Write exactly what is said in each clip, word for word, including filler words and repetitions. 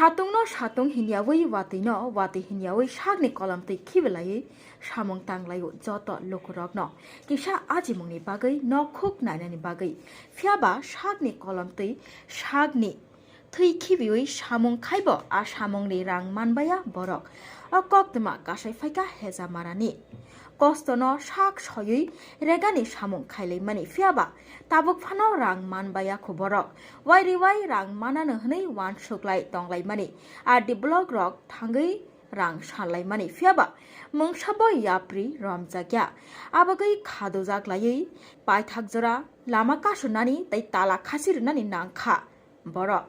Satungno satung hinyawi watwino watwi hinyawi sakni kolomtwi khibilaiwi samung tanglaio joto lukurokno kisa ajimungni bagwi nokhuk nainani bagwi. Phiyaba sakni kolomtwi sakni thwi khibiwi samung khaibo a samungni rang manbaya borok. O koktwma kasai phaikha Hejamarani. Kostono sak soywi regani samung khailaimani phiyaba tabuk phano rang manbaya kho borok. Wairiwai rang manano hwnwi uansuklai tonglaimani. R D block rok thangwi rang sanlaimani phiyaba mungsabo yapri romjakya. Abagwi khadojak laiwi paithak jora lama kasunani tei tala khasi rwnani nangkha borok.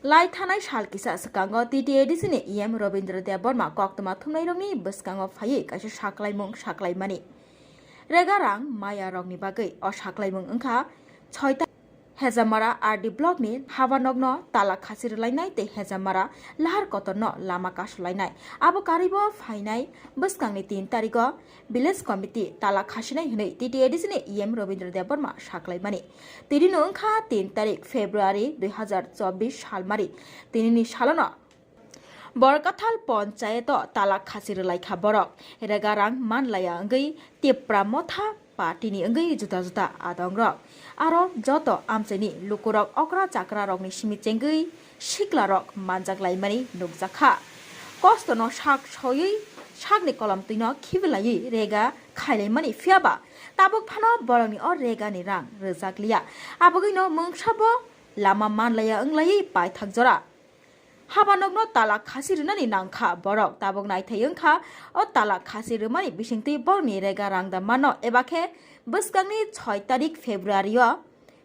Lai thanai sal kisa swkango T T A D C ni E M Robindra Debbarma koktwma thumnairokni bwskango phaiwi kaisa saklaimung saklaimani. Rega rang maya rokni bagwi o saklaimung wngkha soita Hejamara R D block ni habanokno tala khasi rwlainai tei Hejamara lahar kotorno lama kasulainai. Abo karwibo phainai bwskangni tin tarigo Village Committee tala khasinai hwnwi T T A D C ni E M Robindra Debbarma saklaimani. Tinino wngkha tin tarik February dui hazar chobbish salmari. Tinini salono Borkathal Ponchayeto tala khasi rwlaikha borok. Rega rang manlaiya wngwi Tipra Motha Party ni wngwi juda juda adongrok. Aro joto amchaini lukurok okra chakra rokni simi chengwi siklarok manjak laimani nukjakha. Kostono sak soywi sakni kolomtwino khibilaiwi rega khailaimani phiyaba tabuk phano borokni o regani rang rwjakliya. Abogwino mungsabo lama manlaiya wnglaiwi paithak jora. Habanokno tala khasi rwnani nangkha borok tabuk naithai wngkha o tala khasi rwmani bisingtwi borokni rega rangda mano eba khe bwskangni soi tarik February o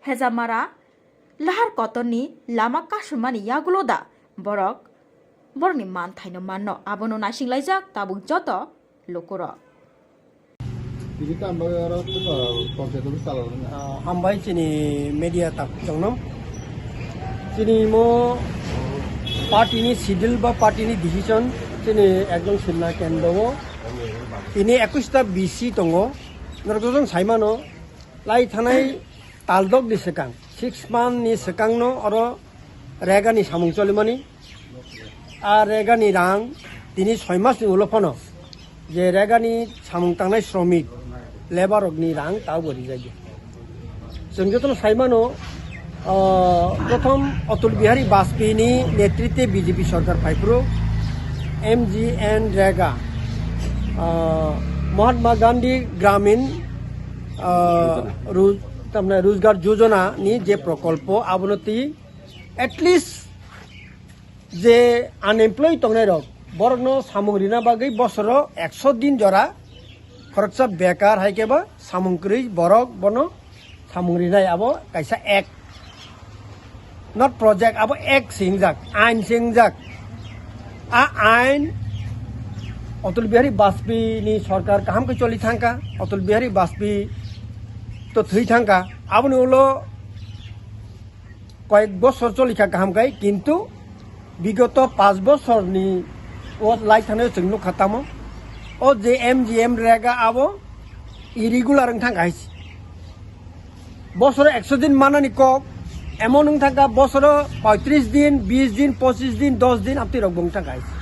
Hejamara lahar kotorni lama kasumani yagulo da borok borokni manthaino manno abono naisinglaijak tabuk joto lukurok. Tini kam bagwi oro tei oro project rok chalok nang. Ah, hambai chini media tak chongno. Chini mo party ni schedule ba party ni decision chini ekdom sinna kendro o. Tini ekwis ta B C tongo. Norok jojong saimano lai thanai taldok ni swkang, six month ni swkang no oro rega ni samung cholimani. A rega ni rang tini soi mas ni ulo phano je rega ni samung tangnai sromik, labour rok ni rang ta bo rijak ya. Chwng jotono sai mano, ah, prothom Atal Bihari Vajpayee ni netritwe B J P sarkar phai phuru M G N rega, ah, Mahatma Gandhi Gramin, ah, Ru-, tamni Rojgar Yojana ni je prokolpo abono twi at least je unemployed tongnai rok, borok no samung rina bagwi bosoro ekso din jora khoroksa bekar hai khe ba samung kwrwi borok bono samung rinai, abo kaisa act, not project, abo act se wngjak, ain se wngjak. A ain Atal Bihari Vajpayee ni sarkar kaham khe choli thangkha, Atal Bihari Vajpayee to thwi thangkha, aboni ulo koyek bosor choli kha kaham khai, kintu bigoto panch bosor ni o lai thangnaio chwng nukha tamo o je M G M rega abo irregular wng thangkha hai se. Bosoro ekso din manani kok emon wng thangkha, bosoro poitris din, bis din, pochis din, dos din amtwi rok bo wng thangkha hai se.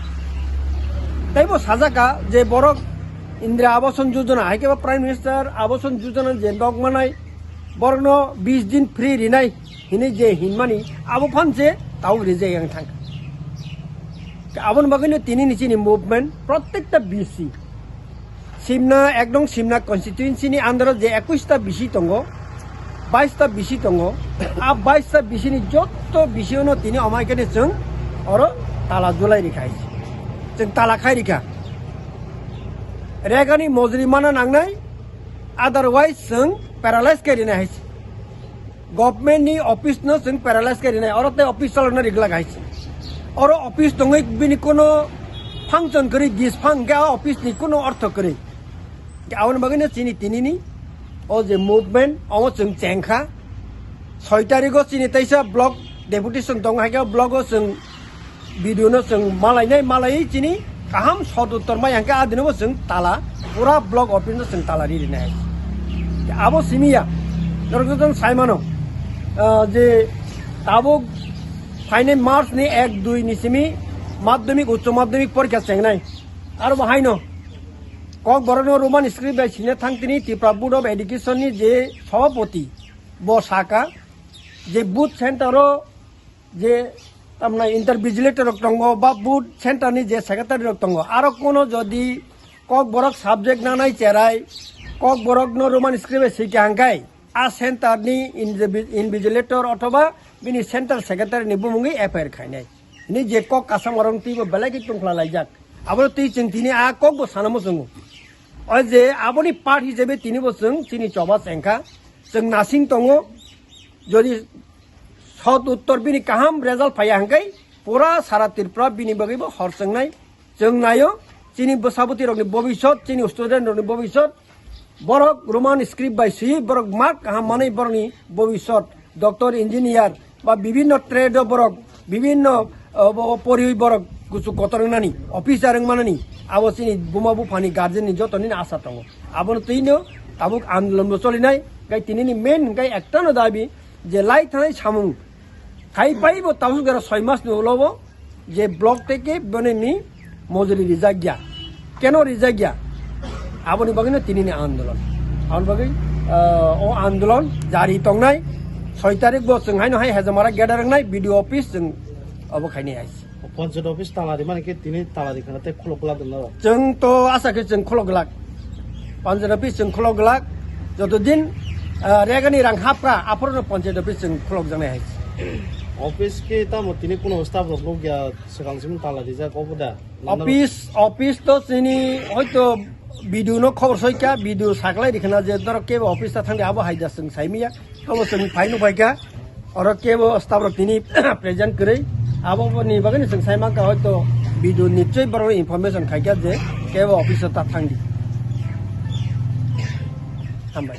Tei bo sajaka je borok Indira Abasan Yojana hai khe ba Prime Minister Abasan Yojana je nok manai borokno bis din free rinai hinwi je hinmani abo phan se tabuk rijak yang thangkha. Aboni bagwino tini ni chini movement protekta B C Simna, ekdom Simna constituency ni under o je ekwis ta B C tongo, bais ta B C tongo, a bais ta B C ni jotto B C no tini omai khe chwng oro tala julai rikha hai se. Chwng tala khai rikha. Regani mojri mana nangnai, otherwise chwng paralyze khe rinai hai se. Government ni office no chwng paralyze khe rinai, oro tei office chalokna riglak hai se. Oro office tongwi bini kuno function kwrwi, disfang khe a office ni kuno ortho kwrwi. Aboni bagwino chini tinini o je movement, omo chwng chengkha. Soi tarigo chini teisa block deputation tong hai khe, o block o chwng B D O no chwng malainai, malaiwi chini kaham sot uttor mai hwnkhe adino bo chwng tala, pura block office no chwng tala ri rinai. Abo simi ya, norok joto sai mano, ah, je tabuk Phainai March ni ek dui ni simi madhyamik, uccho madhyamik porikha chengnai. Aro bo haino Kokborok no Roman script bai sina thang tini Tripura Board of Education ni je sabhapati bo saka je booth center o je tamna inter vigilator rok tongo ba booth center ni je secretary rok tongo, aro kono jodi Kokborok subject nanai cherai Kokborok no Roman script bai sika hangkai, a center ni invi-, invigilator othoba bini center secretary ni bumungwi F I R khainai. Ni je kok kasam arong twibo belai khe tongkhla laijak. Abo twi chwng tini a kok bo sana muchungo. O je aboni part hisabe tini bo chwng chini choba chengkha. Chwng nasing tongo. Jodi sot uttor bini kaham result phaiya hangkai pura sara Tripura bini bagwi bo hor chwngnai. Chwng naio, chini bwsabwtwi rokni bobisot, chini student rokni bobisot, borok Roman script bai swi, borok mark kaham manwi borokni bobisot, doctor, engineer, ba bibinno trade o borok, bibinno, uh, bo-, poriwi borok kuchuk kotor wngnani, officer wngmanani, abo chini buma buphani guardian ni joto nini asa tongo. Abono twino tabuk andolon bo cholinai, gai tinini main hwnkhe ektano dabi, je lai thanai samung khai pai bo tabuk jora soi mas ni ulo bo je block tei ke bini ni mojori rijak ya, keno rijak ya, aboni bagwi no tini ni andolon. Aboni bagwi, ah, o andolon jari tongnai. Soi tarik bo chwng haino hai Hejamara gather wngnai B D O office chwng obo khainai hai. Panchayat office tala rimani khe tini tala rikhana tei khulok glak rwna rw. Chwng to asa khe chwng khulok glak. Panchayat office chwng khulok glak. Joto din, ah, regani rang hapra aphuru no panchayat office chwng khulok jaknai hai. Office khe tamo tini kuno staff rok nukya swkang simi tala rijak obo da? Office, office to chini hoito B D O no khobor soikha, B D O saklai rikhana je norok kebo office ta thangdi abo hai da chwng saimiya. Tobo chwng phai nuk phaikha, oro kebo staff rok tini present kwrwi. Aboni bagwino chwng sai mankha, hoito B D O nichoi borok information khaikha je kebo office o ta thangdi. Hambai.